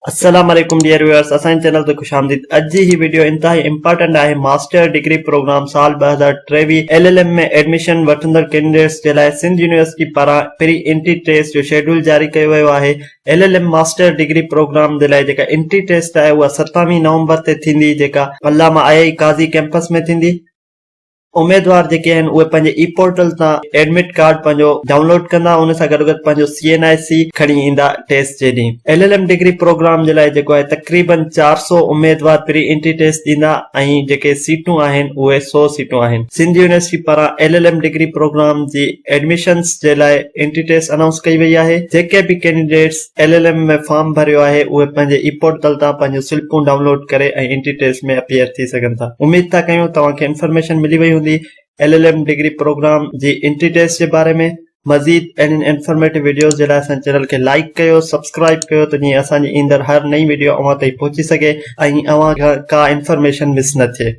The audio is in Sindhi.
السلام عليڪم ڊيئر ويورس اسان جي چينل تي خوش آمديد اڄ جي هي وڊيو انتهائي امپارٽنٽ آهي ماسٽر ڊگري پروگرام سال 2023 ايل ايل ايم ۾ ايڊميشن وٺندڙ ڪينڊيڊيٽس جي لاء سنڌ يونيورسٽي پاران پري انٽري ٽيسٽ جو شيڊول جاري ڪيو ويو آهي L L M master degree programme جي لاء جيڪا انٽري ٽيسٽ آهي اها ستاويهه نومبر تي ٿيندي جيڪا علامه آء آء قاضي ڪيمپس ۾ ٿيندي. اميدوار جيڪي آهن اهي پنهنجي اي پورٽل تان ايڊمٽ ڪارڊ پنهنجو ڊائونلوڊ ڪندا ان سان گڏوگڏ پنهنجو سي اين آء سي کڻي ايندا ٽيسٽ جي ڏينهن L L M degree programme جي لاء جيڪو آهي تقريبن 400 اميدوار پري انٽري ٽيسٽ ڏيندا ۽ جيڪي سيٽون آهن اهي 100 سيٽون آهن سنڌ يونيورسٽي پاران L L M degree programme جي ايڊميشنز جي لاء انٽري ٽيسٽ انائونس ڪئي وئي آهي جيڪي به candidates L L M ۾ form ڀريو آهي اهي پنهنجي اي پورٽل تان پنهنجون سلپون ڊائونلوڊ ڪري ۽ انٽري ٽيسٽ ۾ اپيئر ٿي سگهن ٿا. اميد ٿا ڪيون توهان کي انفارميشن ملي وئي هوندي L L M degree programme جي انٽري ٽيسٽ جي باري ۾. مزيد اهڙين انفارميٽو وڊيوز جي لاء اسان جي چينل کي لائيڪ ڪيو سبسڪرائيب ڪيو ته جيئن اسان جي ايندڙ هر نئين وڊيو اوهان تائين پهچي سگهي ۽ اوهان کان ڪا انفارميشن مس نه ٿئي.